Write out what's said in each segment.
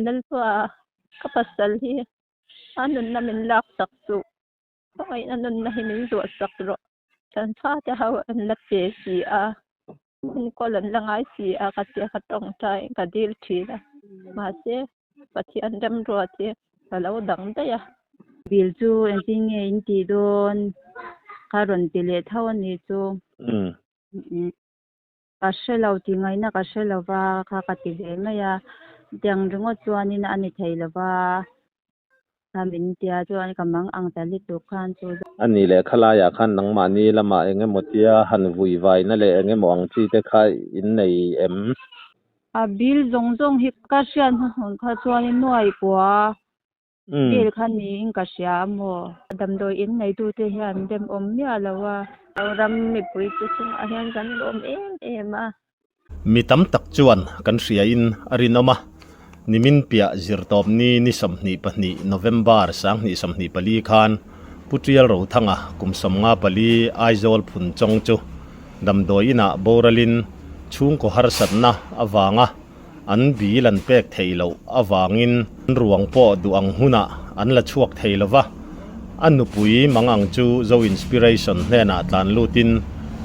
Lalpa ka pasal hi a nunna min laksak suh, khawngaih a nunna hi min zuahsak rawh, kan fate ho an la pe si a, enkawl an la ngai si a ka tia ka tawngtai ka dil thin a, mahse Pathian remruat hi ka lo dang daih a. Bill chu engtin nge in tih dawn? Ka rawn ti leh tho a nih chu. Ka hre lo tih ngaihna ka hre lo va, kha ka ti ve mai a. Tiang ringawt chuanin a ni thei lo va, kha min tia chuan ka mang ang ta lutuk khan chu. A nih leh khalaiah khan nangmahni lamah eng emaw tia han vui vaina leh eng emaw ang chi te kha in nei em? A bill zawng zawng hi ka hriat hnuhnun kha chuanin nuai kua Bill kha niin ka hria a maw? Damdawi in neitute hian dem awm miah lo a. Ram mipui te chungah hian kan lawm em em a. Mi tam tak chuan kan hriain a rinawm a, nimin piah zirtawpni ni 22 November 2024 khan Pu Tial Rothanga kum 54 Aizawl phun chawng chu damdawi inah boralin chhungkaw harsatna avanga An bill an pek theih loh avangin an ruang pawh duh ang hunah an la chhuak thei lo va. A nupui mang ang chu Zo Inspiration hnenah tlan lutin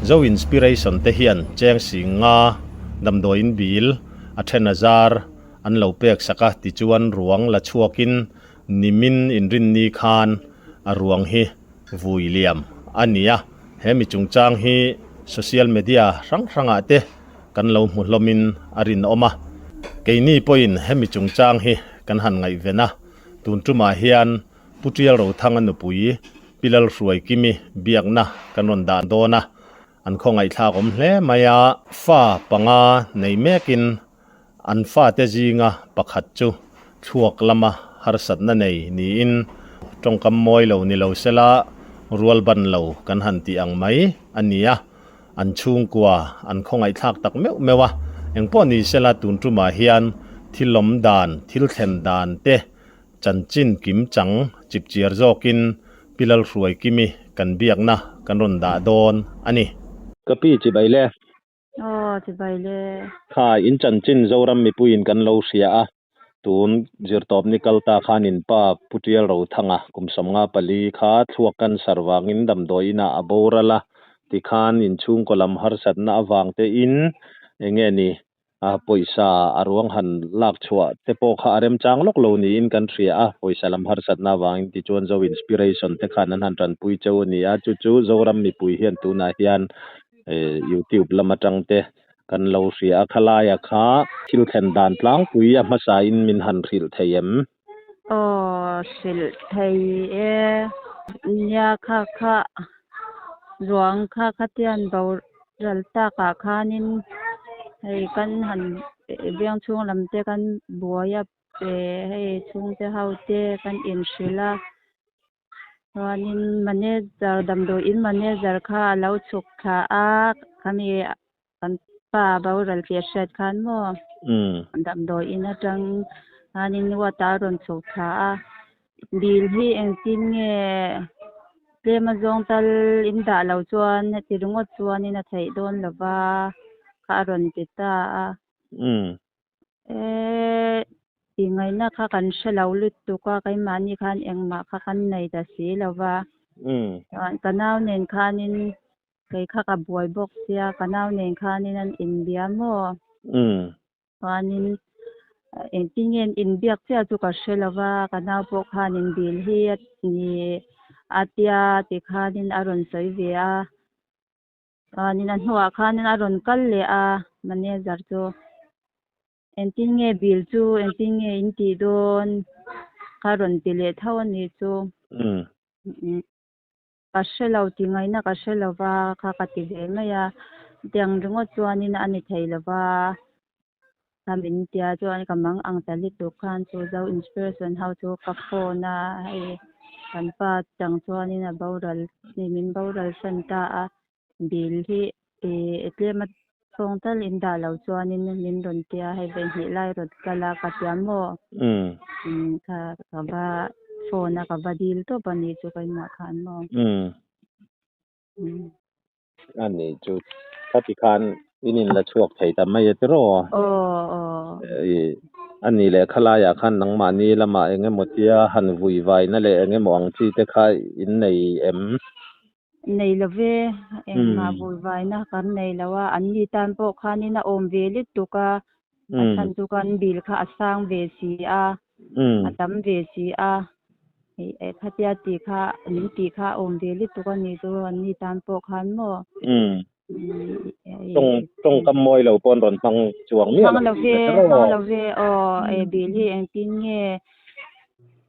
Zo Inspiration te hian cheng sing nga damdawiin bill a then a zar an lo pek sak a tichuan ruang la chhuakin nimin inrinni khan a ruang hi vui liam a ni a. He mi chungchang hi social media hrang hrangah te Kan lo hmu hlawmin a rinawm a, keini pawhin hemi chungchang hi kan han ngaihven a, tun tumah hian Pu Tial Rothanga nupui Pi Lalhruaikimi biakna kan rawn dah dawn a, an khawngaihthlak awm hle mai a, fa panga nei mekin an fate zinga pakhat chu thluak lama harsatna nei niin tawngkam mawi lo ni lo sela rual ban lo kan han tih ang mai a ni a. An chhungkua an khawngaihthlak tak meuh meuh a, engpawh ni sela tun tumah hian thil lawm dan, thil thlen dan te chanchin kim chang chip chiar zawkin Pi Lalhruaikimi kan biakna kan rawn dah dawn a ni. Ka pi chibai le. Aw chibai le. Kha in chanchin Zoram mipuiin kan lo hria a, Tun zirtawpni kal ta khan in pa Pu Tial Rothanga kum 54 kha thluak cancer vangin damdawi inah a boral a, tikhan inchhungkaw lam harsatna avang te in enge ni a pawisa a ruang han lak chhuah te pawh kha a remchang lawk lo niin kan hria a, pawisa lam harsatna avangin tichuan Zo Inspiration te khan an han tanpui cheu a ni a, chu chu Zoram mipui hian tunah hian YouTube lam atang te Kan lo hria a, khalaia kha thil thlen dan tlangpui a hmasain min han hrilh thei em? Aw, hrilh thei e. Nia kha kha ruang kha khatian boral takah khanin hei kan han biang chhung lam te kan buai a pe hei chhungte ho te kan inhrilh a. Chuanin manager damdawiin manager kha a lo chhuk thla a khami kan pa boral tih a hriat khan maw damdawiin atang khanin ward ah a rawn chhuk thla a bill hi engtin nge tlem a zawng tal in dah lo chuan heti ringawt chuanin a theih dawn lo va kha a rawn ti ta a. Eee tih ngaihna kha kan hre lo lutuk a, keimahni khan engmah kha kan nei ta si lo va. Chuan ka nau nen khanin kei kha ka buai bawk sia, ka nau nen khanin an inbia maw? Chuanin engtin nge an inbiak chiah chu ka hre lo va, ka nau pawh khanin bill hi a ni a tia tikhanin a rawn sawi ve a. Chuanin a hnuah khanin a rawn kal leh a manager chu engtin nge bill chu engtin nge in tih dawn kha rawn ti leh tho a nih chu. Ka hre lo tih ngaihna ka hre lo va kha ka ti ve mai a, tiang ringawt chuanin a ni thei lo va kha min tia chuan ka mang ang ta lutuk khan chu Zo Inspiration ho chu ka phone a hei kan pa chang chuanin a boral ni min boral hran ta a bill hi ih tlem a thawng tal in dah lo chuanin min rawn tia hei ve hnih lai rawn kal a ka tia maw kha ka va phone a ka va dil tawp a ni chu keimah khan maw. A ni chu khati khan In in la chhuak thei ta mai a tiraw? Aw aw. A nih leh khalaiah khan nangmahni lamah eng emaw tia han vui vaina leh eng emaw ang chi te kha in nei em? Nei lo ve, engmah vui vaina kan nei lo a, an ni tan pawh khanin a awm ve lutuk a, a chhan chu kan bill kha a sang ve si a, a tam ve si a, khatia tih kha min tih kha a awm ve lutuk a nih chu an ni tan pawh khan maw. Tawng tawngkam mawi lo pawn rawn hmang chuang miah lo tih ka hre hmang lo ve aw e bill hi engtin nge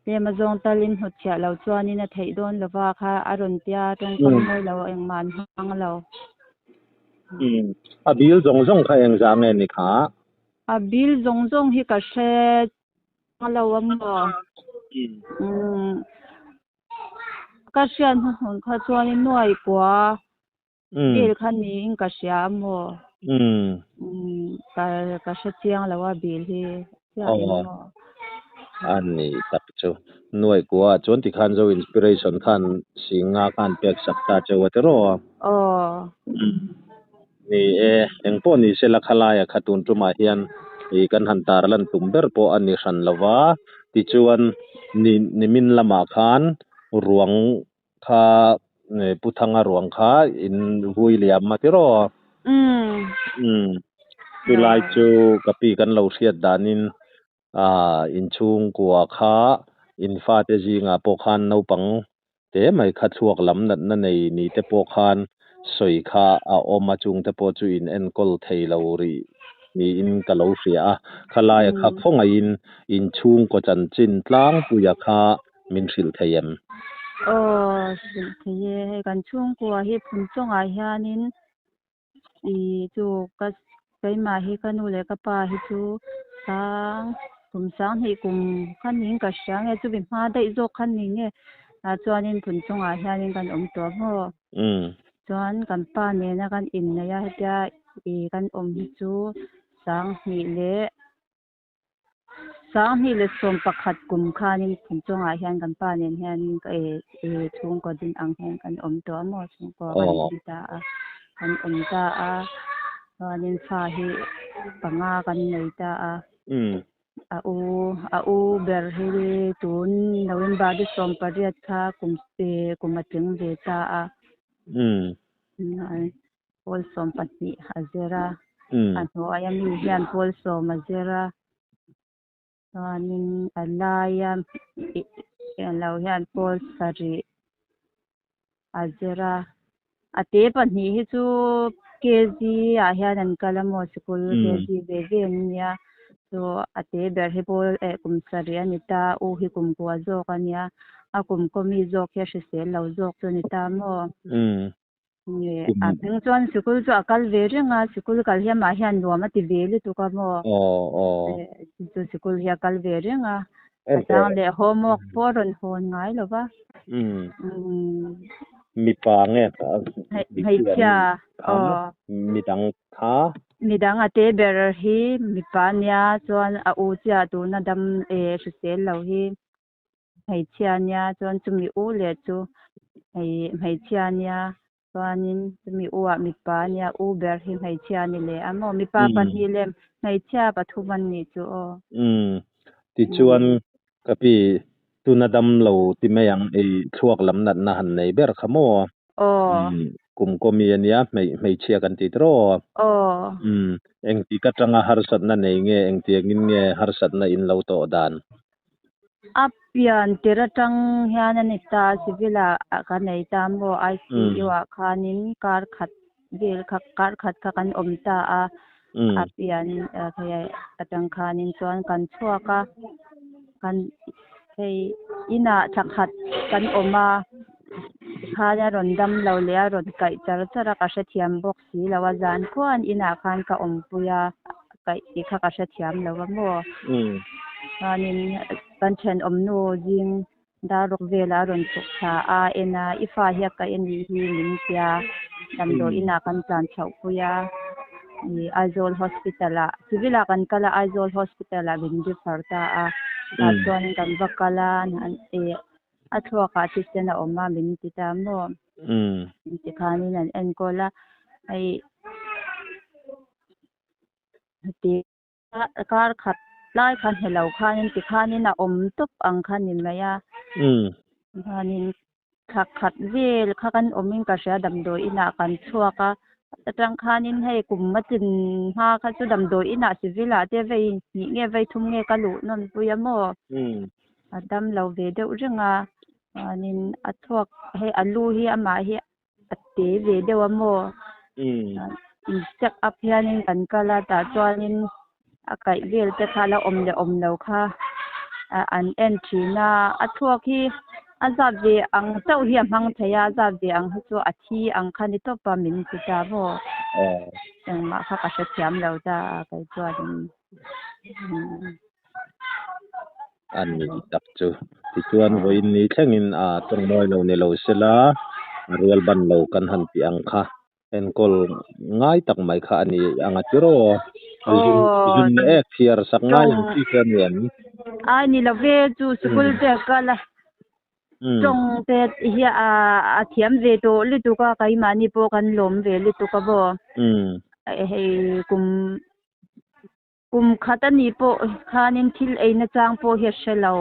tlem a zawng talin hnutchhiah lo chuanin a theih dawn lova kha a rawn tia tawngkam mawi lo engmah an hmang lo. A bill zawng zawng kha engzah nge ni kha? A bill zawng zawng hi ka hre lo a maw? Ka hriat hnuhnun kha chuanin nuai kua Vel kha niin ka hria a maw? Ka ka hre chiang lo a bill hi chiah in maw? A ni tak chu. Nuai kua ah chuan tikhan Zo Inspiration khan Singa khan pek sak ta cheu a tiraw? Aw. Ni e, engpawh ni sela khalaia kha tun tumah hian i kan han tarlan tum ber pawh a ni hran lova, tichuan ni nimin lamah khan ruang Kha Pu Thanga ruang kha in vui liam a tiraw? Umm. Chulai chu ka pi kan lo hriat danin inchhungkua kha in fate zingah pawh khan naupang te mai kha thluak lam natna nei ni te pawh khan sawi kha a awm a, chungte pawh chu in enkawl thei lo rih niin ka lo hria a. Khalaia kha khawngaihin inchhungkaw chanchin tlangpuia kha Min hrilh thei em? Aw, hrilh thei e. Hei kan chhungkua hi Phunchawngah hianin i chu ka keimah hi ka nu leh ka pa hi chu sang kum sang hnih kum kha niin ka hria nge chumi hma daih zawk kha ni nge ah chuanin Phunchawngah hianin kan awm tawh maw? Chuan kan pa nena kan inneih a hetia i kan awm hi chu sang hnih leh 2011 kum khanin Phunchawngah hian kan pa nen hian chhungkaw din ang hian kan awm tawh a maw chhungkaw kan din ta a kan awm ta a chuanin fa hi panga kan nei ta a a u a u ber hi tun November ni 18 kha kum kum a tling ve ta a Pawl 12 a zir a, a hnuaia mi hian pawl 10 a zir a, chuanin a laia lo hian pawl 7 a zir a. A te pahnih hi chu KG ah hian an kal a maw sikul KG ve ve an nia, chu a te ber hi pawl eh kum 7 a ni ta, u hi kum kua zawk a nia, a kum kaw mi zawk hi a hrisel lo zawk chu a ni ta maw? Nge, a hming chuan sikul chu a kal ve reng a, sikul kal hi amah hian nuam a ti ve lutuk a maw? Aw, aw. Chu sikul hi a kal ve reng a, a chang leh homework pawh a rawn hawn ngai lo va. Mipa nge hmeichhia, aw. Midang kha? Midang a te ber hi mipa ania chuan a u chiah tuna dam eh hrisel lo hi. Hmeichhia nia chuan chumi u leh chu hei hmeichhia nia chuanin chumi u ah mipa nia u ber hi hmeichhia a ni leh a maw mipa pahnih leh hmeichhia pathum an nih chu aw. Umm tichuan ka pi tuna dam lo ti mai ang ei thluak lam natna han nei ber kha maw? Aw. Kum kawmi a nia hmeichhia kan ti tiraw? Aw. Umm engtik atanga harsatna nei nge engtiangin nge harsatna in lo tawh dan? A pian tir atang hian a ni ta, civil ah ka nei ta maw, ICU ah khanin kar khat vel kha kar khat kha kan awm ta a, a pian atang khanin chuan kan chhuak a, kan hei inah thla khat kan awm a, tikhan a rawn dam lo leh a rawn kaih char char a, ka hrethiam bawk si lo a, zan khuan inah khan ka awmpui a. Kaih tih kha ka hrethiam lo a maw? Chuanin kan thenawmnu zing dar rawk velah a rawn chhuk thla a, en a, i fa hi a kaih a nih hi min tia damdawi inah kan tlan chhoh pui a, ih Aizawl Hospital ah, civil ah kan kal a, Aizawl Hospital ah min refer ta a, tah chuan kan va kal a, ih a thluakah thisen a awm a min ti ta maw? Min ti khanin an enkawl a, hei. Hnute kar khat lai kha hne lo khanin tikhanin a awm tawp ang kha ni mai a. Chuanin thla khat vel kha kan awmin ka hria damdawi inah kan chhuak a, atang khanin hei kum a tlin hma kha chu damdawi inah civil ah te vei hnih nge vei thum nge ka luh nawn pui a maw? A dam lo ve deuh reng a, chuanin a chhuak hei a lu hi amah hi a te ve deuh a maw? In check up hianin kan kal a tah chuanin a kaih vel te kha la awm leh awm lo kha an en thin a a thluak hi a zat ve ang chauh hi a hmang thei a a zat ve ang hi chu a thi ang kha ni tawp a min ti ta maw engmah kha ka hrethiam lo ta a kei chuanin. A ni tak chu. Tichuan vawiin ni thlengin a tawngmawi lo ni lo sela a rual ban lo kan han tih ang kha enkawl ngai tak mai kha a ni ang a tiraw? Zun zun ek thiar sak ngai ang chi kha a ni em? Ai ni lo ve chu sikul te a kal a tawng te hi a thiam ve tawh lutuk a keimahni pawh kan lawm ve lutuk a maw hei kum Kum khat a nih pawh khanin thil eina chang pawh hi a hre lo.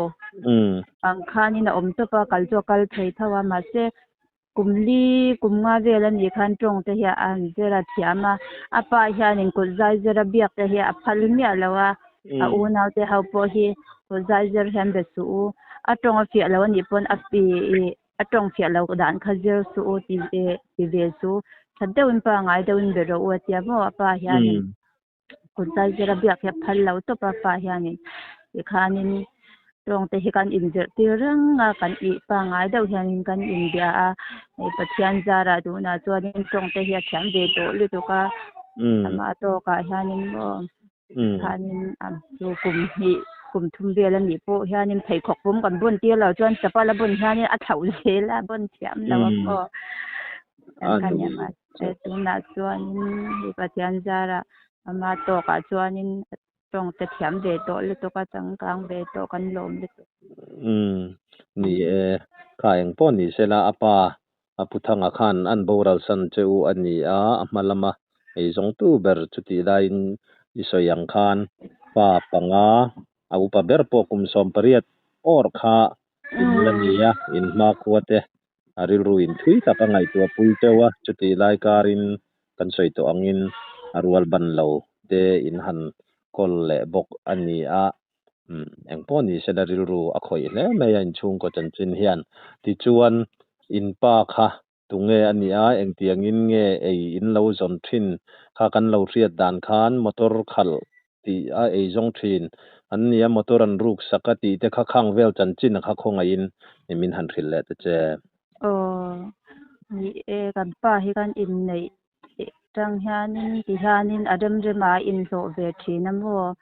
Ang khanin a awm tawp a, kal chu a kal thei tho a, mahse kum li kum nga vel a nih khan tawng te hi a han zir a thiam a, a pa hianin kut zai zir a biak te hi a phal miah lo a, a unau te ho pawh hi kut zai zir hian be suh u, a tawng a fiah lo a nih pawn a a tawng fiah lo dan kha zir suh u ti ve suh u, that deuhin pangai deuhin be rawh u a tia maw a pa hianin. Kut zai zira biak hi a phal lo tawp a pa hianin tikhanin tawng te hi kan inzirhtir reng a kan ih pangngai deuh hianin kan inbia a hei Pathian zarah tunah chuanin tawng te hi a thiam ve tawh lutuk a amah tawkah hianin maw khanin a chu kum hnih kum thum vel a nih pawh hianin pheikhawk pum kan bun tir lo chuan chapal a bun hianin a thlauh zel a bun thiam lo a maw. Tunah chuanin hei Pathian zarah ama tawkah chuanin tawng te thiam ve tawh lutuk a, changkang ve tawh kan lawm lutuk. Umm ni e, kha eng pawh ni sela a pa a Pu Thanga khan an boral san che u a ni a, a hma lama ei zawngtu ber chutih laiin i sawi ang khan pa panga a upa ber pawh kum 18 awr kha in la ni a, in hmakhua te A rilru in thui tak a ngaihtuah pui teuh a, chutih lai karin kan sawi tawh angin a rual ban lo te in han kawl leh bawk a ni a, umm engpawh ni sela rilru a khawih hle mai a inchhungkaw chanchin hian. Tichuan in pa kha tunge a nih a, engtiangin nge ei in lo zawn thin kha kan lo hriat dan khan motor khalh tih a ei zawng thin an ni a, motor an ruk sak a tih te kha khang vel chanchin a kha khawngaihin min han hrilh leh ta che. Aw, ni e, kan pa hi kan inneih tang hianin ti hianin a rem rema a inhlawh ve thin a maw?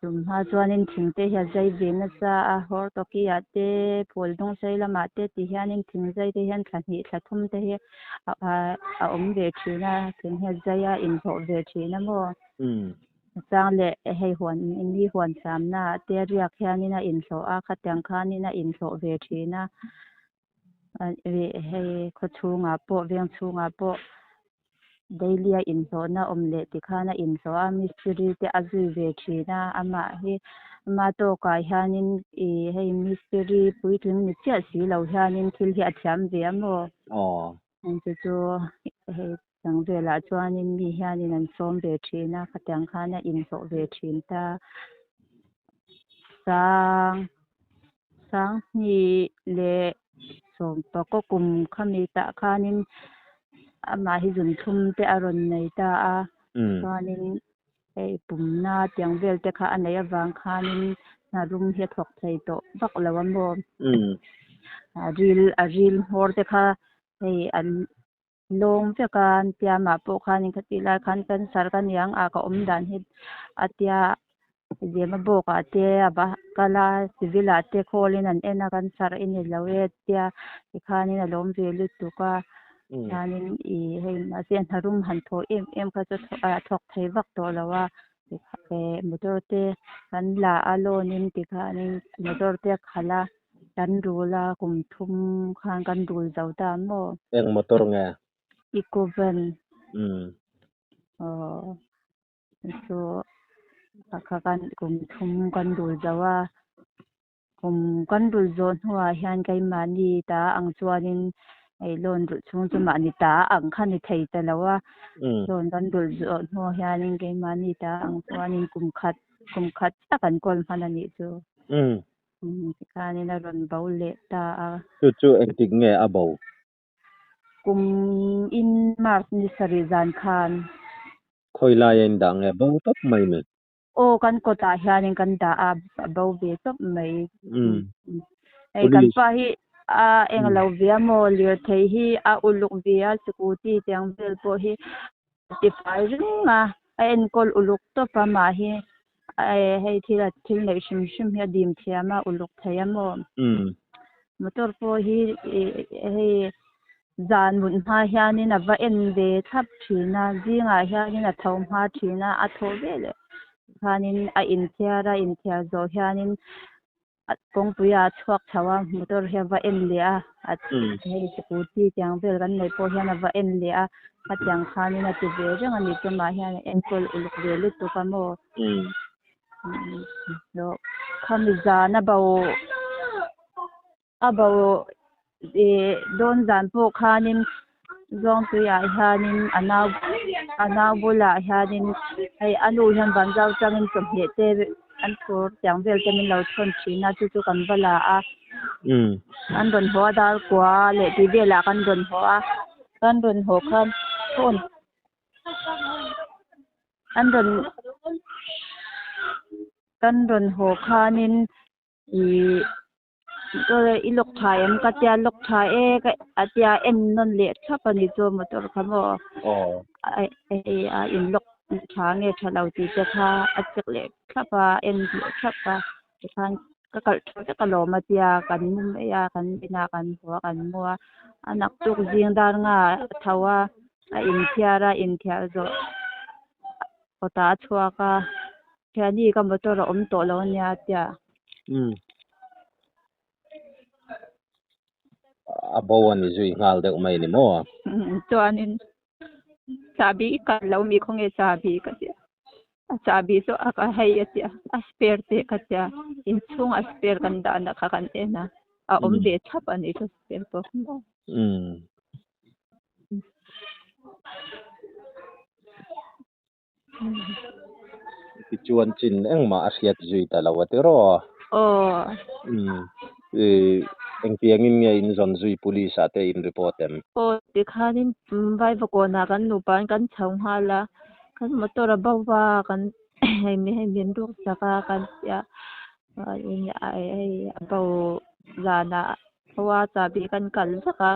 Tum hma chuanin thing te hi a zai ve nasa a, hawr tawki ah te, phul hnung sei lamah te ti hianin thing zai te hian thla hnih thla thum te hi a awm ve thin a, thing hi a zai a inhlawh ve thin a maw? Chang leh hei huan mi huan samna ah te riak hianin a inhlawh a, khatiang khanin a inhlawh ve thin a, hei khaw chhungah pawh veng chhungah pawh daily a inhlawhna awm leh tikhan a inhlawh a, mistiri te a zui ve thin a, amah hi ama tawkah hianin ih hei mistiri puitling ni chiah si lo hianin thil hi a thiam ve a maw? Chu chu hei Chang velah chuanin mi hianin an sawm ve thin a, khatiang khan a inhlawh ve thin ta. Sang sanghnih leh sawmpakaw kum khami tah khanin amah hi zunthlum te a rawn nei ta a, chuanin hei pumna tiang vel te kha a neih avang khanin hna rum hi a thawk thei tawh vak lo a maw. A ril a ril hmawr te kha hei an Lawng vek a an tia mah pawh khanin ka tih lai khan cancer ka niang a ka awm dan hi a tia zema bawk ah te a va kal a civil ah te call in an en a cancer i ni lo e tia tikhanin a lawm ve lutuk a chuanin ih hei mahse hna rum han thawh em em kha chu a thawk thei vak tawh lo a motor te kan la a loan in tikhanin motor te a khalh a. Kan rul a, kum thum khan kan rul zo ta maw? Eng motor nge? Eco van. Umm. Aw. Chu kha kan kum thum kan rul zo a, kum kan rul zawh hnuah hian keimahni ta ang chuanin hei loan rulh chhung chu mahni ta ang kha ni thei ta lo a, loan kan rulh zawh hnuah hianin keimahni ta ang chuanin kum khat kum khat chiah kan kawl hman a nih chu. Tikhanin a rawn bo leh ta a. Chu chu engtik nge a bo? Kum in March ni sarih zan khan. Khawi laia in dah nge bo tawp mai ni? Aw kan kawtah hianin kan dah a, a bo ve tawp mai. Hei kan pa hi a eng lo ve a maw, lirthei hi a uluk ve a, scooty tiang vel pawh hi a tifai reng a, a enkawl uluk tawp a mah hi hei thil a thil neih hrim hrim hi a dim thiam a, uluk thei a maw. Motor pawh hi hei Zan mut hma hianin a va en ve thlap thin a, zingah hianin a tho hma thin a, a thawh ve leh khanin a inthiar a, inthiar zawh hianin kawngpuiah a chhuak chho a, motor hi a va en leh a, hei scooty tiang vel kan neih pawh hian a va en leh a, khatiang khanin a ti ve reng a ni chumah hian a enkawl uluk ve lutuk a maw. Khami zan a bo. A bo ih dawn zan pawh khanin Zawngtuiah hianin a nau a nau bulah hianin hei a nu hian vanzau changin chawhmeh te an phur tiang vel te min lo thawn thin a chu chu kan va la a an rawn haw a dar kua leh tih velah kan rawn haw a kan rawn haw khan phone an rawn kan rawn haw khanin ih i lawk tha em ka tia lawk tha e ka a tia en nawn leh thlap a ni chu motor kha maw hei a in lawk tha nge tha lo tih te kha a check leh thlap a en leh thlap a tikhan ka kalh tha vek alawm a tia kan mu mai a kan inah kan haw a kan mu a a naktuk zing dar nga a tho a a inthiar a inthiar zawh kawtah a chhuak a. Thiani ka motor a awm tawh lo ania a tia. Umm. A bo a ni zui nghal deuh mai ni maw? Umm chuanin chahbi i kal lo mi khawnge chahbi ka tia. A chahbi chu a ka hei a tia a spare te ka tia inchhung a spare kan dahna kha kan en a a awm ve thlap a ni chu spare pawh kha maw. Umm. Tichuan chin engmah a hriat zui ta lo a tiraw? Aw. Umm. Engtiangin nge in zawn zui police ah te in report em? Aw tikhanin Vaivakawnah kan nupain kan chho nghal a, kan motor a bo va, kan hei hei min ruk sak a kan tia hei a bo zanah Hoa chahbi kan kal vek a,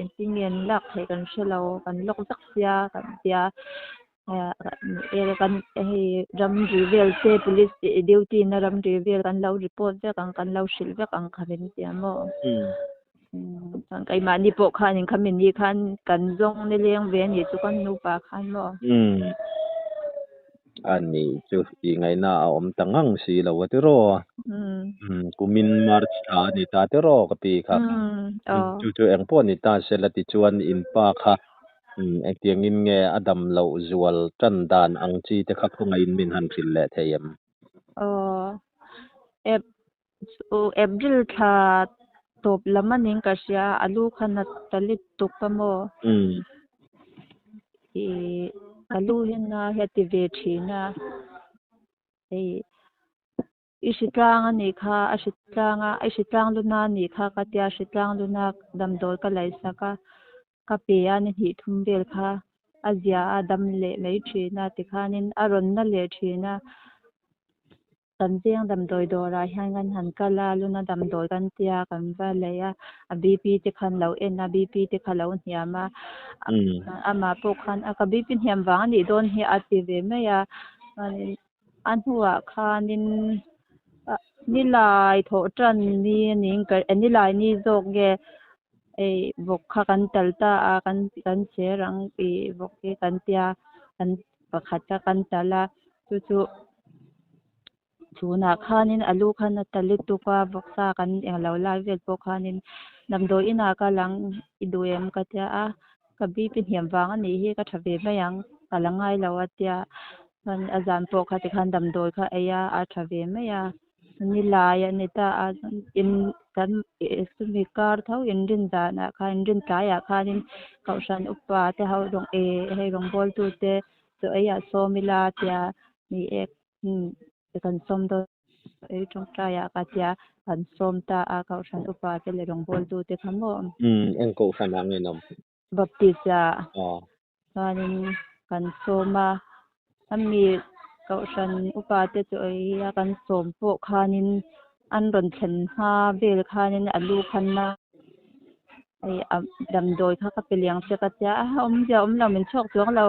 engtin nge an lak theih kan hre lo, kan lawk vek sia kan tia kan hei ramri vel te police duty na ramri vel kan lo report vek ang kan lo hrilh vek ang kha min ti a maw chuan keimahni pawh khanin khami ni khan kan zawng nileng ve a nih chu kan nupa khan maw. A nih chu tih ngaihna a awm ta ngang si lo a tiraw. Kumin March thla a ni ta tiraw ka pi kha. Chu chu eng pawh ni ta se la tichuan in pa kha engtiangin nge a dam loh zual tan dan ang chi te kha khawngaihin min han hrilh leh thei em? Aw, April thla tawp lam a ning ka hria, a lu kha nat ta lutuk a maw? Ih, a lu hi na hi a ti ve thin a, hei i hritlang a nih kha, a hritlang a, i hritlang luna a nih kha ka tia, hritlang luna damdawi ka laihsak a, ka pe a ni hnih thum vel kha a zia a dam leh mai thin a, tikhanin a rawn na leh thin a. Kan veng damdawi dawrah hian kan han kal a, luna damdawi kan tia kan va lei a, a BP te khan lo en a, BP te kha lo hniam a, amah pawh khan a ka BP hniam vang a nih dawn hi a ti ve mai a, chuanin a hnuah khanin nilai thawh tan ni a nih nilai ni zawk nge hei vawk kha kan tal ta a, kan kan cher ang tih vawk hi kan tia kan pakhat kha kan tal a, chu chu. Chhunah khanin a lu khan a ta lutuk a, vawksa kan englo lai vel pawh khanin damdawi inah ka lang i duh em ka tia a, ka BP hniam vang a nih hi ka tha ve mai ang ka la ngai lo a tia. Chuan a zan pawh kha tikhan damdawi kha ei a, a tha ve mai a. Nilai a ni ta a, chuan in kan chumi kar tho inrin danah khan inrin tlaiah khanin kohhran upa te ho rawng eh hei rawngbawltute chaw eiah sawm ila tia ni e kan sawm dawn ei tawngtaiah ka tia kan sawm ta a kohhran upa te leh rawngbawltute kha maw. Umm eng kohhranah nge nawm? Baptist ah chuanin kan sawm a, ami kohhran upa te chu ei a kan sawm pawh khanin an rawn thlen hma vel khanin a lu khan a hei a damdawi kha ka pe liang che ka tia a awmzia awm lo min chhuak chuang lo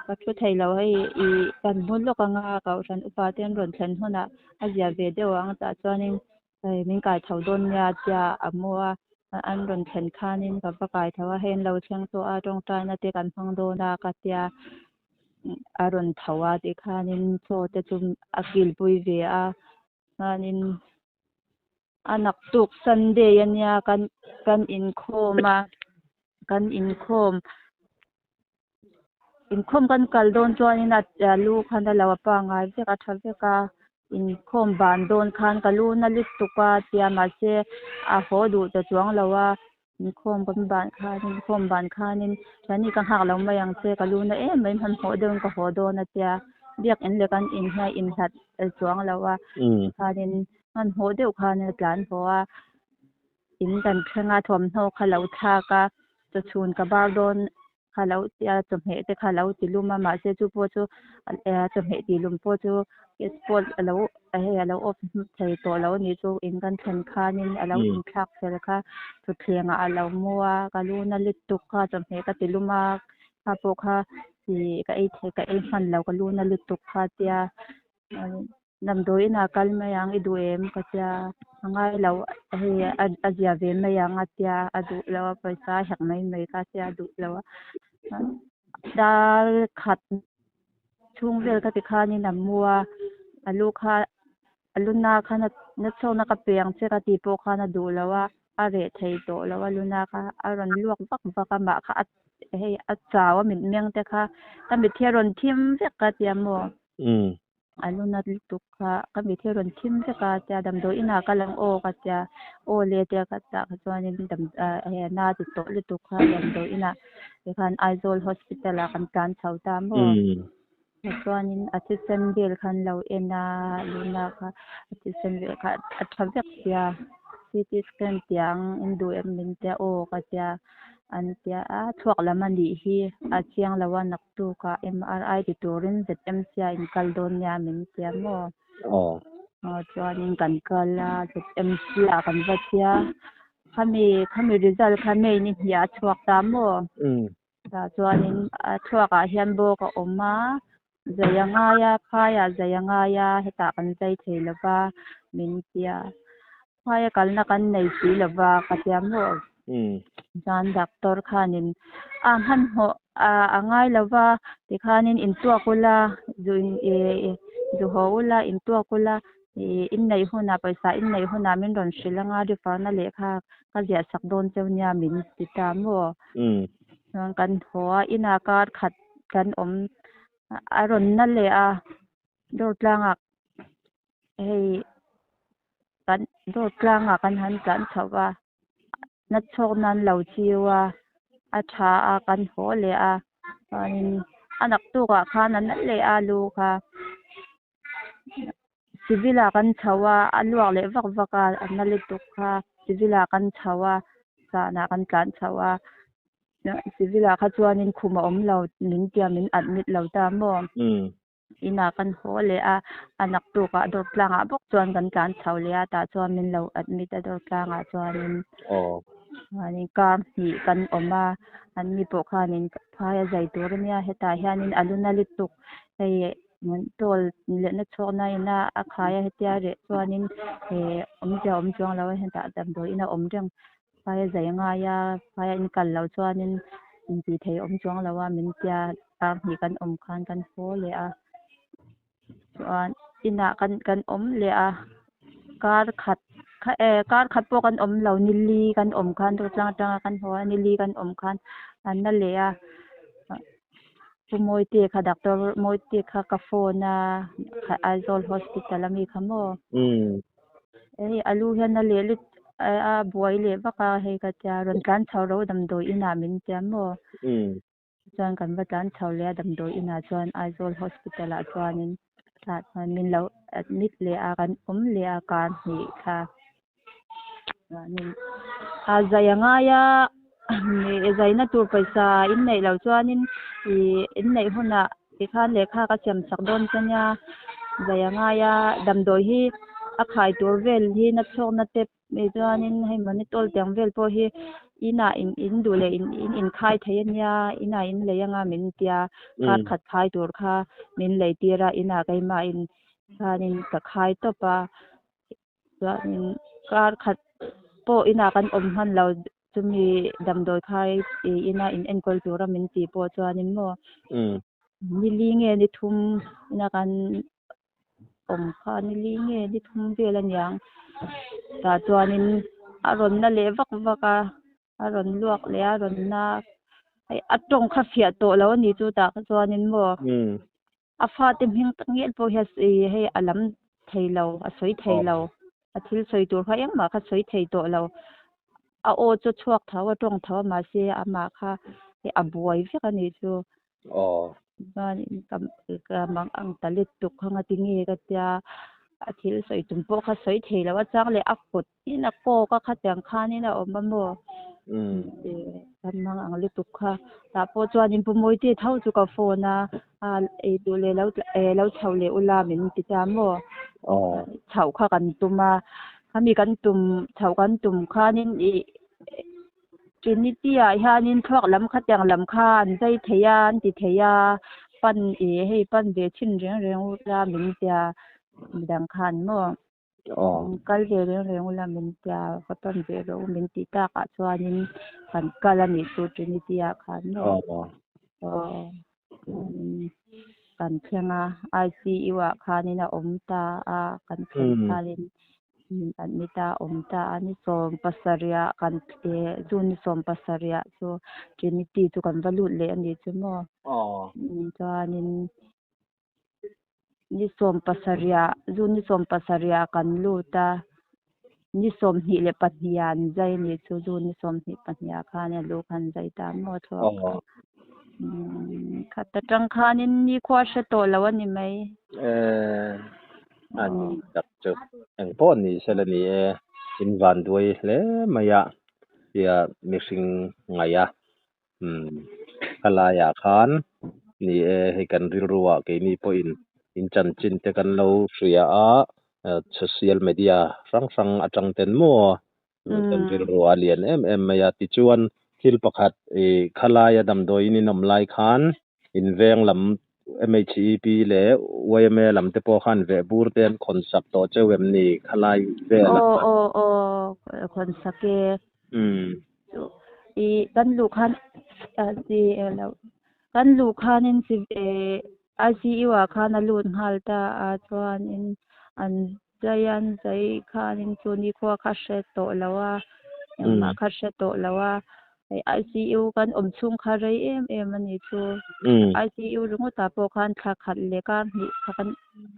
ka thu thei lo hei ih kan hmu lawk anga kohhran upa te an rawn thlen hunah a zia ve deuh ang tah chuanin Hei min kai tho dawn nia tia a mu a, an rawn thlen khanin ka va kai tho a, hei an lo thleng tawh a tawngtaina te kan hmang dawn a ka tia a rawn tho a tikhanin chaw te chu a kilpui ve a, chuanin a naktuk Sunday ania kan kan inkhawm a, kan inkhawm. Inkhawm kan kal dawn chuanin a lu khan a lo a pangngai vek a tha vek a, inkhawm ban dawn khan ka lu na lutuk a tia mahse a haw duh ta chuang lo a, inkhawm kan ban khanin inkhawm ban khanin thiani ka nghak lo mai ang che ka lu na em mai hmanhmawh deuhin ka haw dawn a tia biakin leh kan in hian inhlat chuang lo a tikhanin hmanhmawh deuh khanin a tlan haw a. In kan thleng a, thawmhnaw kha lo thlak a, chawchhun ka bar dawn kha lo tia chawhmeh te kha lo ti lum a mahse chu pawh chu chawhmeh tih lum pawh chu gas pawh a lo hei a lo off thei tawh lo a nih chu in kan thlen khanin a lo inthlak fel kha thutthleng ah a lo mu a ka lu na lutuk kha chawhmeh ka ti lum a kha pawh kha ih ka ei thei ka ei hman lo ka lu na lutuk kha tia Damdawi inah kal mai ang i duh em? Ka tia, a ngai lo hei a zia ve mai ang a tia, a duh lo a pawisa a hek mai mai kha tia a duh lo a. Dar khat chhung vel kha tikhanin a mu a, a lu kha a lu na khan na chhawkna ka pe ang che ka tih pawh khan a duh lo a, a reh thei tawh lo a lu na kha a rawn luak vak vak a mah kha a hei a chau a mitmeng te kha ka mitthi a rawn thim vek ka tia maw. A lu nat lutuk kha ka mit hi a rawn thim vek a tia damdawi inah ka lang aw ka tia aw le tia ka tah kha chuanin dam ah hei a na ti tawh lutuk kha damdawi inah tikhan Aizawl hospital ah kan tlan chho ta maw tichuanin a thisen vel kha an lo en a luna kha a thisen vel kha a tha vek sia CT scan tiang in duh em min tia aw ka tia an tia a chhuak lam a nih hi a chiang lo a naktukah MRI ti turin ZMC ah in kal dawn nia min tia maw? Aw. Aw chuanin kan kal a ZMC ah kan va tia khami khami result kha May ni hnih ah a chhuak ta maw? Umm. Tah chuanin a thluakah hian bawk a awm a zai a ngai a phaiah zai a ngai a hetah kan zai thei lo va min tia. Phaia kalna kan nei si lo va ka tia maw? Chuan doctor khanin a hmanhmawh a ngai lo va tikhanin intuak ula zu in zu haw ula intuak ula ih inneih hunah pawisa inneih hunah min rawn hrilh anga refer na lehkha ka ziah sak dawn cheu nia min ti ta maw? Chuan kan haw a inah kar khat kan awm a rawn na leh a dawr tlangah hei kan dawr tlangah kan han tlan chho va na chhawk nan lo chiu a a tha a kan haw leh a chuanin a naktukah khan a na leh a lu kha civil ah kan chho a a luak leh vak vak a a na lutuk kha civil ah kan chho a zanah kan tlan chho a civil ah kha chuanin khum a awm lo min tia min admit lo ta maw. Inah kan haw leh a, a naktukah dawr tlangah bawk chuan kan tlan chho leh a, tah chuan min lo admit a dawr tlangah chuanin chuanin kar hnih kan awm a, an ni pawh khanin phai a zai tur a nia, hetah hianin a lu na lutuk hei tawl lehna chhuakna ina a khai a hetia reh chuanin eh awmzia awm chuang lo a hetah damdawi in a awm reng phai a zai ngai a, phai a inkal loh chuanin intih theih awm chuang lo a min tia kar hnih kan awm khan kan haw leh a chuan inah kan kan awm leh a kar khat kha eh kar khat pawh kan awm lo nili kan awm khan dawr tlang atanga kan haw a nili kan awm khan an la leh a. Pu Mawite kha Doctor Mawite kha ka phone a, kha Aizawl Hospital ami kha maw? Hei a lu hian a leh lut a buai leh vak a hei ka tia rawn tlan chho ro damdawi inah min tia maw? Chuan kan va tlan chho leh a damdawi inah chuan Aizawl Hospital ah chuanin tah chuan min lo admit leh a kan awm leh a kar hnih kha. Chuanin a zai a ngai a zaina tur pawisa in neih loh chuanin ih in neih hunah tikhan lehkha ka siam chak dawn che nia zai a ngai a damdawi hi a khai tur vel hi na chhawkna te chuanin hei monitor tiang vel pawh hi inah in in duh leh in in inkhai thei a nia inah in lei anga min tia kar khat khai tur kha min lei tir a inah keimahin khanin ka khai tawp a. Chuanin kar khat pawh inah kan awm hman lo chumi damdawi khai ina in enkawl tura min tih pawh chuanin maw ni li nge ni thum ina kan awm kha ni li nge ni thum vel aniang tah chuanin a rawn na leh vak vak a a rawn luak leh a rawn na a tawng kha fiah tawh lo a ni chu tah kha chuanin maw. A fate hming tak ngial pawh hian hei a lam thei lo, a sawi thei lo. A thil sawi tur kha engmah kha sawi thei tawh lo. A aw chu chhuak tho a, tawng tho a, mahse amah kha hei a buai vek a nih chu. Chuanin ka ka mang ang ta let tuk kha nga tinge ka tia, a thil sawi tum pawh kha sawi thei lo a chang leh a kut in a kawk a khatiang khanin a awm a maw kan mang ang lutuk kha tah pawh chuanin Pu Mawite tho chu ka phone a a ei duh leh lo lo chho leh ula min ti ta maw chhoh kha kan tum a khami kan tum chhoh kan tum khanin ih Trinity ah hianin thluak lam khatiang lam kha an zai thei a an ti thei a pan ih hei pan ve chhin reng reng ula min tia midang khan maw. Kal ve reng reng ula min tia va pan ve rawh u min tih takah chuanin kan kal a nih chu Trinity ah khan maw aw kan thleng a ICU ah khanin a awm ta a kan thlen khanin min admit a awm ta a ni sawm pasarih ah kan chu ni sawm pasarih ah chu Trinity chu kan va lut leh a nih chu maw chuanin. Ni sawm pasarih zu ni sawm pasarih kan lut a, ni sawmhnih leh pahnih ah an zai a nih chu, zu ni sawmhnih pahnih ah khan a lu kha an zai ta maw thluak kha. Khat atang khanin nikhua a hre tawh lo a ni mai. Eh, a ni tak chu eng pawh ni sela ni e, in van duai hle mai a, tia mihring ngaih a. Umm a laiah khan ni e hei kan rilru ah keini pawhin in chanchin te kan lo hria a social media hrang hrang atang ten maw kan rilru a lian em em mai a tichuan thil pakhat ih khalaia damdawiin in awm lai khan in veng lam MHEP leh yma lam te pawh khan veh bur te an khawn sak tawh cheu em ni khalai vel a. Aw aw aw khawn sak e. Umm. Chu i kan luh khan lo kan luh khanin chi ICU ah khan a lut nghal ta a chuanin an zai an zai khanin chu nikhua kha hre tawh lo a engmah kha hre tawh lo a hei ICU kan awm chhung kha rei em em a ni chu ICU ringawt ah pawh khan thla khat leh kar hnih kha kan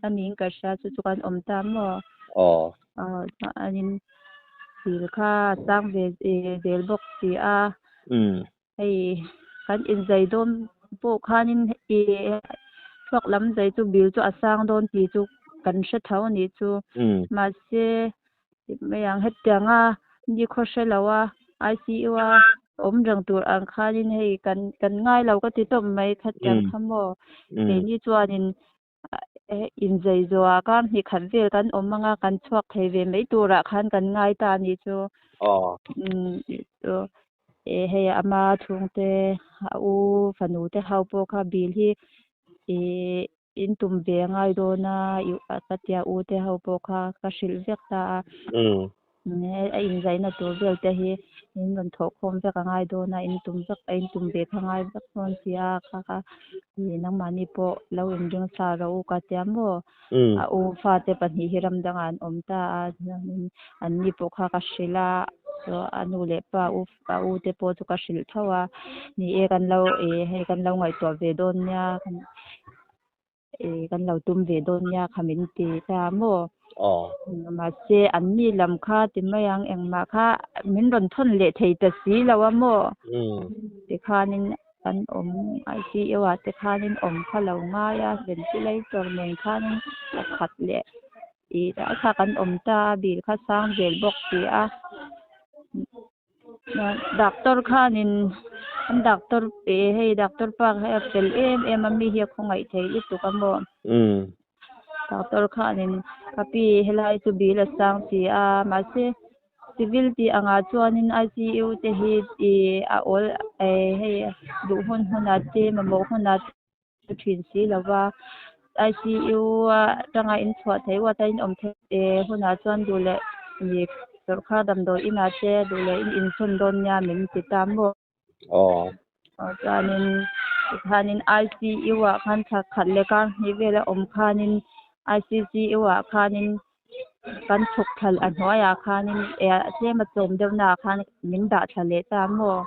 a niin ka hria chu chu kan awm ta maw aw chuanin thil kha a sang ve zel bawk si a hei kan inzai dawn pawh khanin ih thluak lam zai chu bill chu a sang dawn tih chu kan hre tho a nih chu mahse Mai ang hetianga nikhaw hre lo a ICU a awm reng tur ang khanin hei kan kan ngai lo ka ti tawp mai khatiang kha maw keini chuanin inzei zawh ah kar hnih khat vel kan awm anga kan chhuak thei ve mai turah khan kan ngai ta a nih chu hei ama chhungte a u fanu te ho pawh kha bill hi ih In tum ve a ngai dawn a, i ka tia u te ho pawh kha ka hrilh vek ta a. A inzaina tur vel te hi in rawn thawh khawm vek a ngai dawn a, in tum vek a in tum ve kha ngai vek dawn si a, kha kha nangmahni pawh lo inring sa rawh u ka tia maw. A u fate pahnih hi ram dangah an awm ta a, chuanin anni pawh kha ka hrilh a. Chu a nu leh pa u a u te pawh chu ka hrilh tho a, ni e kan lo ih hei kan lo ngaihtuah ve dawn nia ih kan lo tum ve dawn nia kha min ti ta maw? Aw. Mahse an ni lam kha ti mai ang engmah kha min rawn thawn leh thei ta si lo a maw? Tikhanin kan awm ICU ah te khanin awm kha lo ngai a, ventilator nen khanin a khat leh ih a kha kan awm ta a, bill kha sang zel bawk si a. Doctor khanin an doctor eh hei doctor pa kha a fel em em a mi hi a khawngaih thei lutuk a maw? Doctor khanin ka pi helai chu bill a sang si a mahse civil tih angah chuanin ICU te hi ih a awl eh hei duh hun hunah te mamawh hunah te thin si lo va ICU atanga in chhuah theih uat a in awm theih hunah chuan duh leh ih sawrkar damdawi inah te duh leh in insawn dawn nia min ti ta maw? Aw. Aw chuanin tikhanin ICU ah khan thla khat leh kar hnih vel a awm khanin ICCU ah khanin kan chhuk thla a hnuaiah khanin eh tlem a chawm deuh naah khan min dah thla leh ta maw?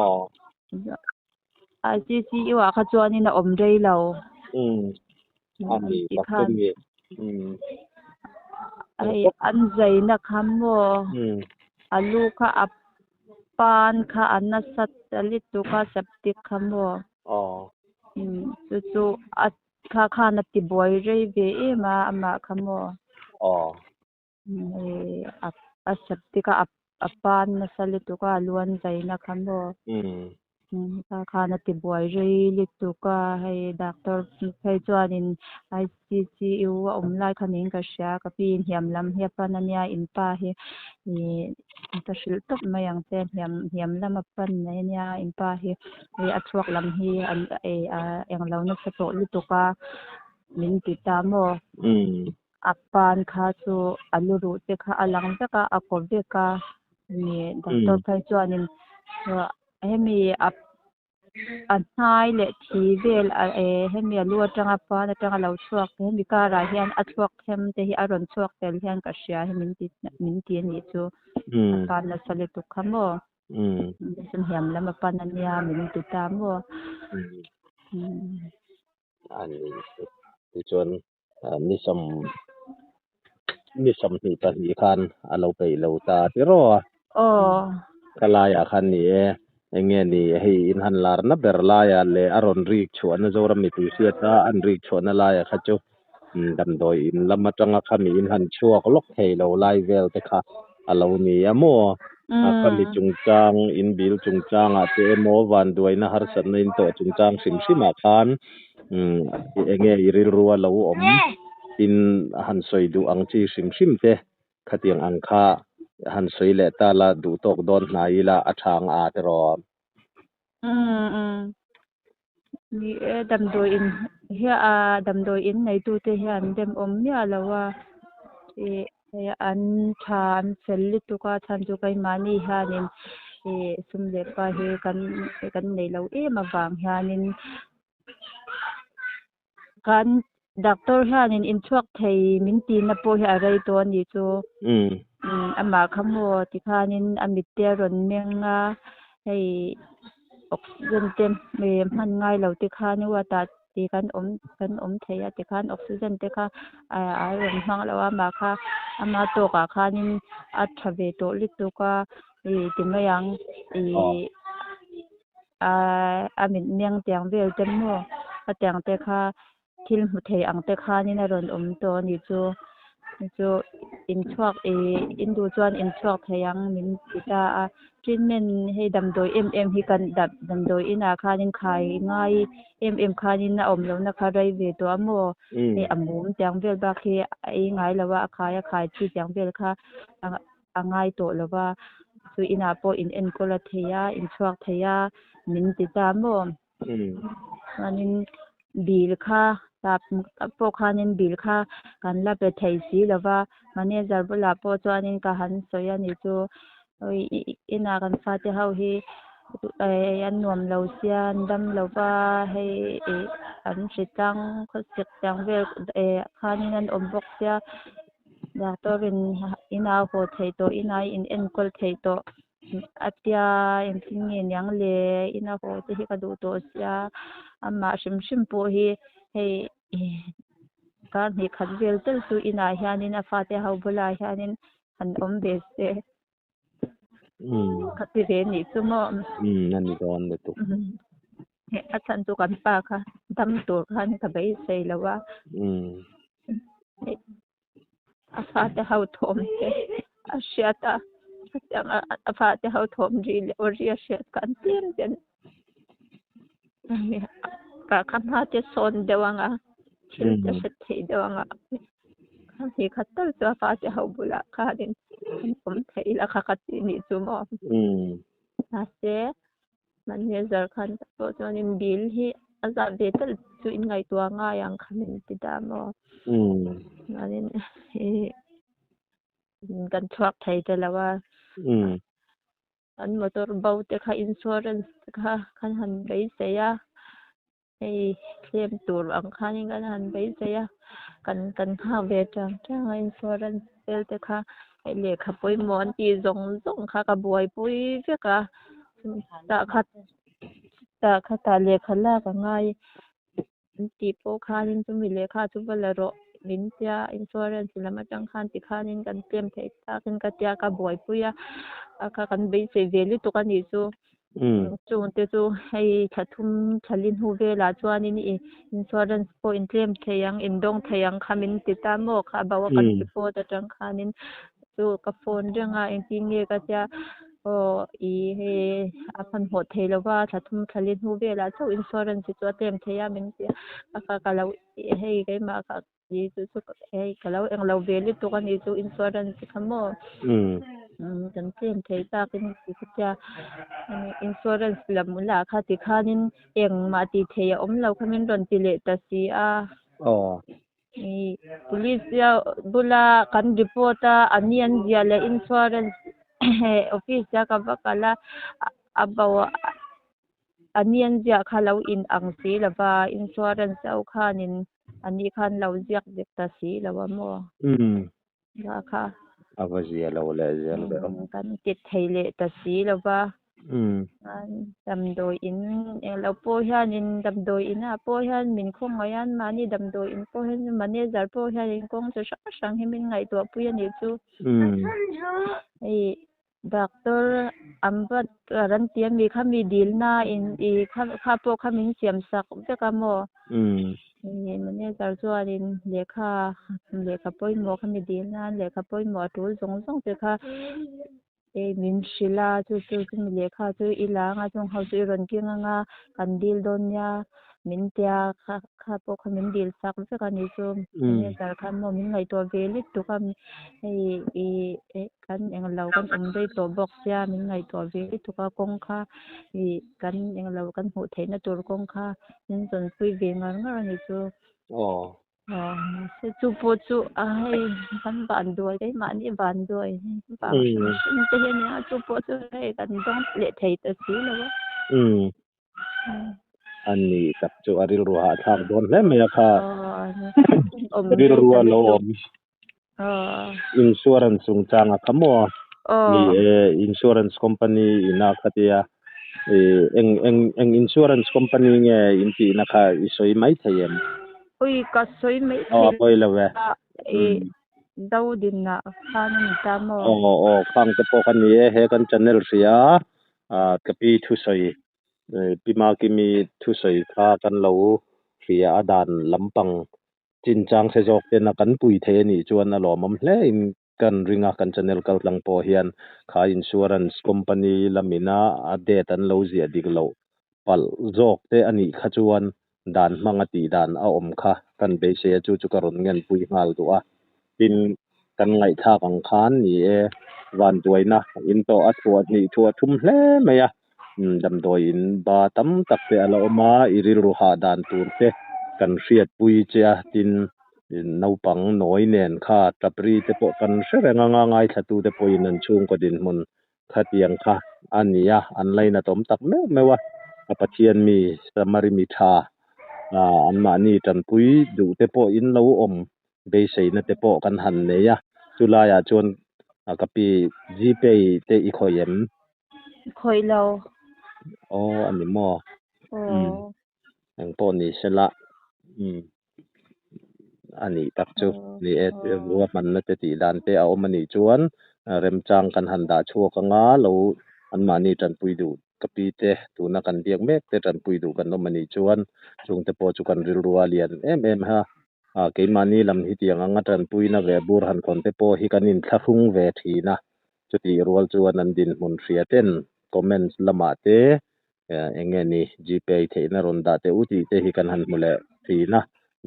Aw. ICCU ah kha chuanin a awm rei lo. Umm a ni tak chu ni. Umm. Hei an zaina kha maw? Umm. A lu kha a pan kha a nasa ta lutuk a septic kha maw? Aw. Umm chu chu a kha khan a ti buai rei ve em a amah kha maw? Aw. A septic a a pan nasa lutuk a a luan zaina kha maw? Kha khan a ti buai rei lutuk a hei doctor phei chuanin ICCU a awm lai kha niin ka hria ka pi hniam lam hi a pan ania in pa hi ih ka hrilh tawp mai ang che hniam hniam lam a pan mai ania in pa hi hei a chhuak lam hi a englo nasa tawh lutuk a min ti ta maw? A pan kha chu a lu ruh te kha a lang vek a, a kaw vek a ni. Doctor phei chuanin hemi a a hnai leh thi vel hemi a lu atanga pan atanga lo chhuak hemi karah hian a thluak them te hi a rawn chhuak tel hian ka hria hi min ti min ti a nih chu. A pan nasa lutuk kha maw? Hniam lam a pan ania min ti ta maw? A ni tichuan ni sawm ni sawmhnih pahnih khan a lo peih lo ta tiraw a. Aw. Ka laiah khan ni e, eng nge ni hei in han larna ber laiah leh a rawn rik chhuahna Zoram mipui hriata an rik chhuahna laiah kha chu damdawi in lam atanga khami in han chhuak lawk thei lo lai vel te kha a lo ni a maw? A khami chungchang in bil chungchangah te emaw vanduaina harsatna in tawh chungchang hrim hrimah khan enge i rilru a lo awm in han sawi duh ang chi hrim hrim te khatiang ang kha han sawi leh ta la duh tawk dawn hnai ila a tha ang a tiraw? Ni e, damdawi in hi a damdawi in neitute hian demawm miah lo a, ih hei an tha an fel lutuk a chhan chu keimahni hianin ih sum leh pa hi kan kan neih loh em avang hianin kan doctor hianin inchhuak thei min tihna pawh hi a rei tawh a nih chu. Amah kha maw tikhanin a mit te a rawn meng a, hei oxygen te hman ngai lo te khan ward ah ti kan awm kan awm thei a tikhan oxygen te kha a rawn hmang lo a amah kha ama tawkah khanin a tha ve tawh lutuk a ih ti mai ang ih a mit meng tiang vel te maw a tiang te kha thil hmu thei ang te khanin a rawn awm tawh a nih chu chu inchhuak ih in duh chuan inchhuak thei ang min ti ta a treatment hei damdawi em em hi kan damdawi inah khanin khai ngai em em khanin a awm lohna kha rei ve tawh a maw hei a mum tiang vel bak hi a ei ngai lo a a khai a khai chi tiang vel kha a ngai tawh lo va chu inah pawh in enkawl a thei a inchhuak thei a min ti ta maw chuanin bill kha tap pawh khanin bill kha kan la pe thei si lo va manager bulah pawh chuanin ka han sawi a ni chu inah kan fate ho hi an nuam lo sia an dam lo va hei ih an hritlang khawsik tiang vel khanin an awm bawk sia. Doctor in ina haw theih tawh ina in enkawl theih tawh a tia engtin nge niang le ina haw te hi ka duh tawh sia amah hrim hrim pawh hi hei kar hnih khat vel tel chu inah hianin a fate ho bulah hianin han awm ve se ka ti ve nih chu maw. Umm a ni dawn lutuk. A chhan chu kan pa kha dam tur khan ka beisei lo a. A fate ho thawm te a hriat a, hetiang a a fate ho thawm ri leh aw ri a hriat khan tlem ten kah kha hma te sawn deuh ang a, thil te hre thei deuh ang a, hnih khat tal chu a fate ho bulah khanin an awm thei ila kha ka tih nih chu maw. Mahse Manager khan tak pawh chuanin bill hi a zah ve tal chu in ngaihtuah ngai ang kha min ti ta maw. Chuanin ih kan chhuak thei ta lo a. An motor bo te kha insurance te kha kan han beisei a. Hei claim tur ang khanin kan han beisei a, kan kan nghak ve tang tang a insurance vel te kha hei lehkha pawimawh an tih zawng zawng kha ka buaipui vek a tah khat tah khatah lehkha lak a ngai an tih pawh khanin chumi lehkha chu va la rawh min tia insurance lam atang khan tikhanin kan claim theih takin ka tia ka buaipui a a kha kan beisei ve lutuk a nih chu. Chung te chu hei thla thum thla li hnu velah chuanin i insurance pawh in claim thei ang in dawng thei ang kha min ti ta maw kha a bo a kan report atang khanin chu ka phone reng a engtin nge ka tia aw i hei a hmanhmawh thei lo va thla thum thla li hnu velah chauh insurance hi chu a claim thei a min ti a kha ka lo hei keimah kha Ni chu chu hei ka lo englo ve lutuk a ni chu insurance kha maw kan claim thei tak in ti ka tia insurance lam lah kha ti khanin engmah tih theih a awm lo kha min rawn ti leh ta si a. Police bula kan report a an ni an ziah leh insurance office a ka va kal a a bo a. A ni an ziah kha lo in ang si lo va, insurance ho khanin a ni khan lo ziak dik ta si lo a maw? Kha kha. A va zia lo leh zel ve aw. Kan ti thei leh ta si lo va. Damdawi in englo pawh hianin damdawi inah pawh hian min khawngaih a, mahni damdawi in pawh hian manager pawh hianin kawng chi hrang hrang hi min ngaihtuah pui a nih chu. Hei Doctor Ambedkar an ti a mi kha mi dilna in i kha kha pawh kha min siam sak vek a maw? Manager chuanin lehkha lehkha pawimawh kha mi dilna lehkha pawimawh a tul zawng zawng te kha ei min hrilh a chu chu chumi lehkha chu i la anga chung ho chu i rawn keng anga kan dil dawn nia min tia kha kha pawh kha min dil sak vek a ni chu manager khan maw min ngaihtuah ve lutuk a hei ih Kan englo kan awm rei tawh bawk sia min ngaihtuah ve lutuk a kawng kha ih kan englo kan hmuh theihna tur kawng kha min zawnpui ve ngar ngar a ni chu. Aw. Aw mahse chu pawh chu a hei kan van duai keimahni van duai vang hrim hrim te hi a nia chu pawh chu hei kan dawng leh thei ta si lo a. Umm. A ni tak chu a rilru hahthlak dawn hle mai a kha. Rilru a lo awm. Insurance chungchang a kha maw? Ni e, insurance company ina khatia eng eng eng insurance company nge in tihna kha i sawi mai thei em? Ui ka sawi mai thei. Aw pawi lo e. Do dinna khan a ni ta maw? Aw aw khang te pawh kha ni e, he kan channel hria ka pi thusawi Pi Makimi thusawi kha kan lo hria a dan lampang chinchang hre zawk tena kan pui thei a nih chuan a lawmawm hle in kan ring a, kan channel kal tlang pawh hian kha insurance company lamina a date an lo ziah dik loh palh zawk te a nih kha chuan dan hmanga tih dan a awm kha kan beisei a, chu chu ka rawn ngenpui nghal duh a. Tin, kan ngaihthlak ang khan ni e, vanduaina in tawh a thuah hnih thuah thum hle mai a, damdawi in ba tam tak te a la awm a, i rilru hah dan tur te kan hriatpui che a, tin, naupang nawi nen kha tapri te pawh kan hre reng anga ngaithlatute pawhin an chhungkaw dinhmun Khatiang kha a ni a, an lainatawm tak meuh meuh a, a Pathian mi Samari mi tha anmahni tanpui duh te pawh in lo awm beiseina te pawh kan han nei a. Chulaiah chuan ka pi Gpay te i khawih em? Khawih lo. Aw a ni maw? Aw. Engpawh ni sela a nih tak chu ni e, ruahmanna te tih dan te a awm a nih chuan remchang kan han dah chhuak anga lo anmahni tanpui duh ka pi te tuna kan biak mek te tanpui duh kan awm a nih chuan chungte pawh chu kan rilru a lian em em a, keimahni lam hi tiang anga tanpuina ve bur han thawn te pawh hi kan inthlahrung ve thin a, chutih rual chuan an dinhmun hria ten comments lamah te eng nge ni Gpay theihna rawn dah teh u tih te hi kan han hmu leh thin a,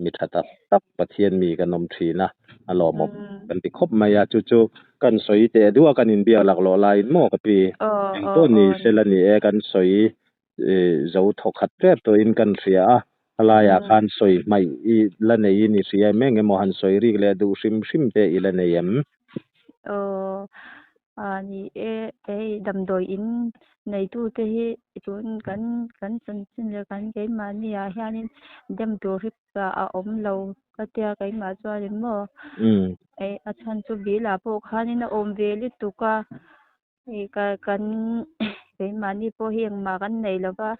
mi tha tak tak Pathian mi kan awm thin a, a lawmawm kan ti khawp mai a, chu chu kan sawi teh duh a kan inbiak laklawh laiin maw ka pi engpawh ni sela ni e kan sawi zo thawkhat tep tawhin kan hria a, helaiah khan sawi hmaih i la neiin i hria em eng emaw han sawi rik leh duh hrim hrim te i la nei em? Aw, a ni e, hei damdawi in neitute hi tun kan kan chanchin leh kan keimahni ah hianin dem tur hi a awm lo ka tia keimah chuanin maw a chhan chu bill ah pawh khanin a awm ve lutuk a. Hei ka kan keimahni pawh hi engmah kan nei lo va,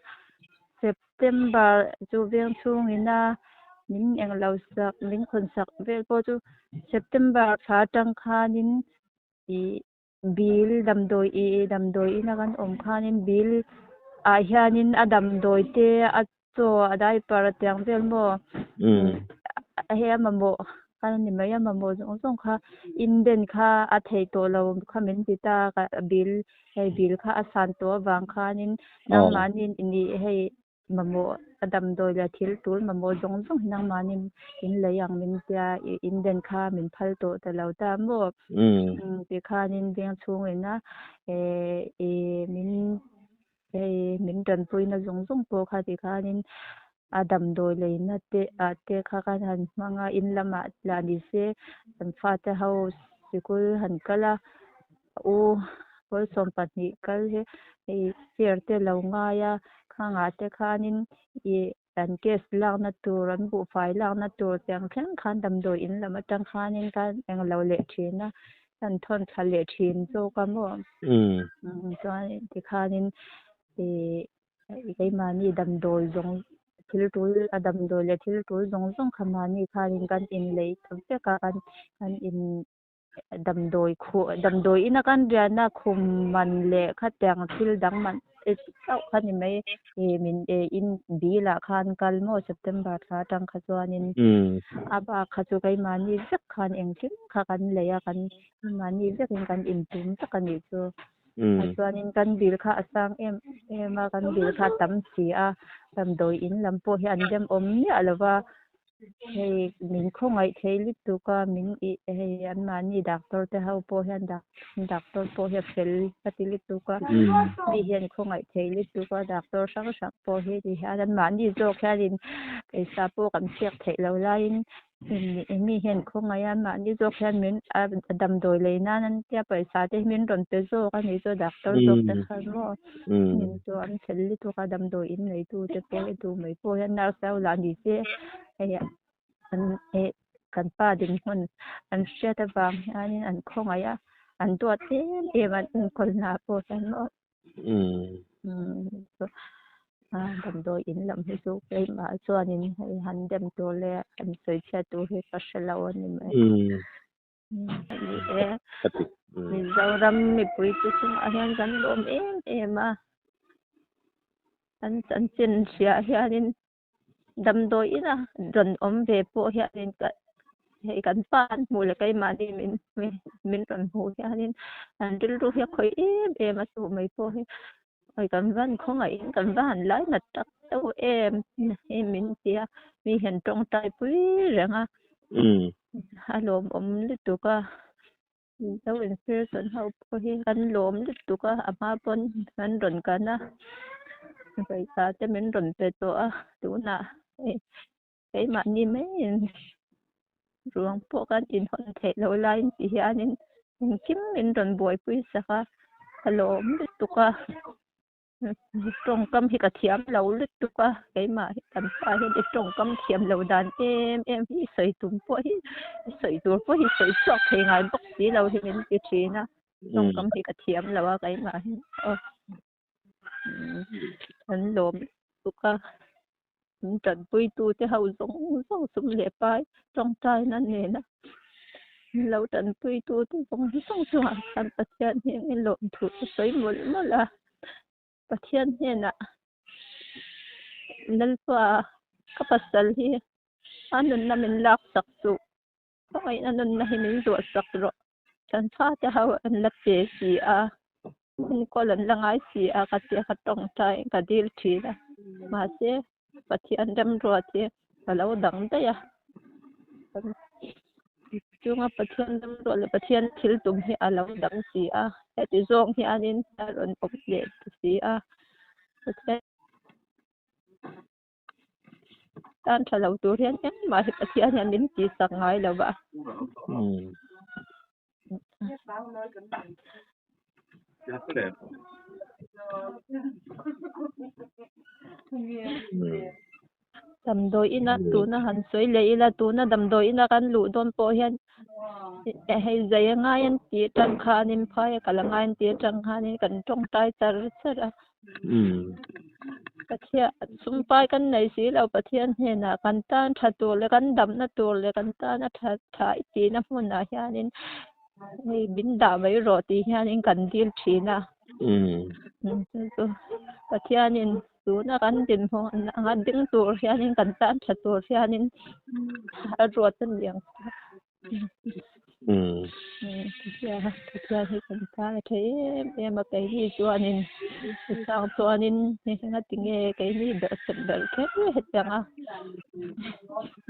September chu veng chhungin a min englo sak min khawn sak vel pawh chu September thla atang khanin ih bill damdawi ih damdawi ina kan awm khanin bill ah hianin a damdawi te a chaw a diaper a tiang vel maw hei a mamawh kha a ni mai a mamawh zawng zawng kha inden kha a theih tawh lo kha min ti ta ka bill hei bill kha a san tawh avang khanin nangmahni ni hei mamawh a damdawi leh thil tul mamawh zawng zawng hi nangmahni in lei ang min tia inden kha min phal tawh ta lo ta maw tikhanin veng chhungin a eh min Hei min tanpuina zawng zawng pawh kha ti khanin a damdawi leina te ah te kha khan han hmang a, in lamah lah ni se kan fate ho sikul han kal a, a u pawl 12 kal hi hei chair te lo ngai a, khangah te khanin ih an case lakna tur an buhfai lakna tur tiang thleng khan damdawi in lam atang khanin khan englo leh thin a. Kan thawn thla leh thin zawk a maw? Chuan tikhanin ih keimahni damdawi zawng thil tul a damdawi leh thil tul zawng zawng kha mahni khanin kan inlei ta vek a kan kan in damdawi khuh damdawi ina kan riahna khum man leh khatiang thil dang man chauh kha ni mai ih min in bill ah khan kal maw September thla atang kha chuanin a bak kha chu keimahni vek khan engkim kha kan lei a kan mahni vekin kan intum vek a nih chu. Chuanin kan bill kha a sang em em a, kan bill kha a tam si a, damdawi in lam pawh hi an demawm miah lo va, hei min khawngaih thei lutuk a, min ih hei anmahni doctor te ho pawh hian doctor pawh hi a fel ka ti lutuk a, mi hian khawngaih thei lutuk a, doctor hrang hrang pawh hi ti hian anmahni zawk hianin pawisa pawh kan pek theih loh laiin Mi hian khawngaih a, mahni zawk hian min a damdawi lei nan an tia pawisa te hi min rawn pe zawk a nih chu doctor zawk te khan maw chu an fel lutuk a damdawi in nei tu te pawh hi duh mai pawh hian nurse ho lah ni se hei an eh kan pa dinhmun an hriat avang hianin an khawngaih a an duat em em an enkawl hna pawh hian maw. Damdawi in lam hi chu keimah chuanin hei han dem tur leh han sawi chhiat tur hi ka hre lo a ni mai. Ni e, Mizoram mipui te chungah hian kan lawm em em a, an chanchin hriah hianin Damdawi ina rawn awm ve pawh hianin ka hei kan pa an hmuh leh keimahni min min rawn hmuh hianin an rilru hi a khawih em em a chu mai pawh hi hawi kan van khawngaihin kan va han lai nat tak deuh em hi min ti a mi hian tawngtai pui reng a a lawmawm lutuk a Zo inspiration ho pawh hi kan lawm lutuk a a hma pawn kan rawn kan a pawisa te min rawn pe tawh a tunah hei keimahni maiin ruang pawh kan inhawn theih loh laiin ti hianin engkim min rawn buaipui sak a ka lawm lutuk a. Tawngkam hi ka thiam lo lutuk a, keimah hi kan pa hian i tawngkam thiam lo dan em em hi i sawi tum pawh hi i sawi tur pawh hi sawi chhuak thei ngai bawk si lo hi min ti thin a, tawngkam hi ka thiam lo a keimah hian aw an lawm lutuk a, min tanpuitu te ho zawng zawng sum leh pai tawngtaina nena min lo tanpuitu te zawng zawng chungah khan Pathian hian i lawmthu a sawi mawlh mawlh a, Pathian hnenah Lalpa ka pasal hi a nunna min laksak suh. Hmangaihna nunna hi min zuahsak rawh. Kan fate ho an la pe si a, enkawl an la ngai si a ka tia ka tawngtai ka dil thin a. Mahse, Pathian remruat hi ka lo dang daih a. Chunga Pathian remruat leh Pathian thil tum hi a lo dang si a. Heti zawng hianin a rawn awm leh ta si a. Pathian. Tan tha lo tur hian engmah hi Pathian hian min tihsak ngai lo va. Damdawi ina tuna han sawi leh ila tuna damdawi ina kan luh dawn pawh hian hei zai a ngai an tih atang khanin phai a kal a ngai an tih atang khanin kan tawngtai char char a. Pathian sumpai kan nei si lo Pathian hnenah kan tan tha tur leh kan damna tur leh kan tana tha tha i tihna hmunah hianin hei min dah mai rawh tih hianin kan dil thin a. Chu chu Pathianin tuna kan dinhmun anga ding tur hianin kan tan tha tur hianin a ruat a ni ang. Pathian hi kan tan a thei em em a keini chuanin chutang chuanin engati nge keini ber chep ber kher hetiang a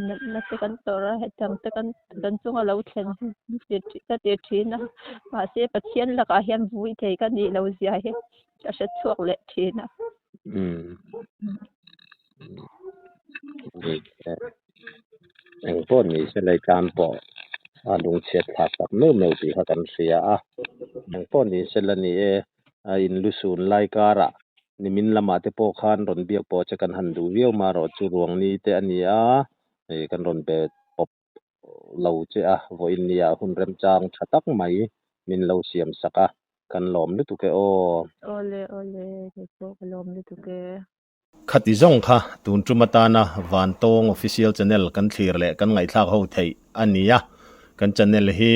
natna te kan tawrh a hetiang te kan kan chunga lo thlen ka ti thin a mahse Pathian lakah hian vui thei ka nih loh zia hi ka hre chhuak leh thin a. Eng pawh ni se lei tan pawh a lungchhiat thlak tak meuh meuh tih kha kan hria a. Eng pawh ni se la ni e, a in lu sun lai karah nimin lamah te pawh khan rawn biak pawh che kan han duh viau marawh chu ruang ni te a ni a, hei kan rawn be pawp lo che a, vawiin nia hun remchang tha tak mai min lo siam sak a, kan lawm lutuk e aw. Awle awle, kei pawh ka lawm lutuk e. Khati zawng kha tun tum atana Vantawng Official Channel kan thlir leh kan ngaihthlak ho theih a ni a, kan channel hi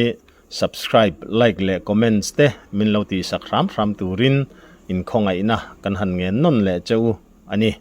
subscribe, like leh comments te min lo tihsak hram hram turin inkhawngaihna kan han ngen nawn leh che u a ni.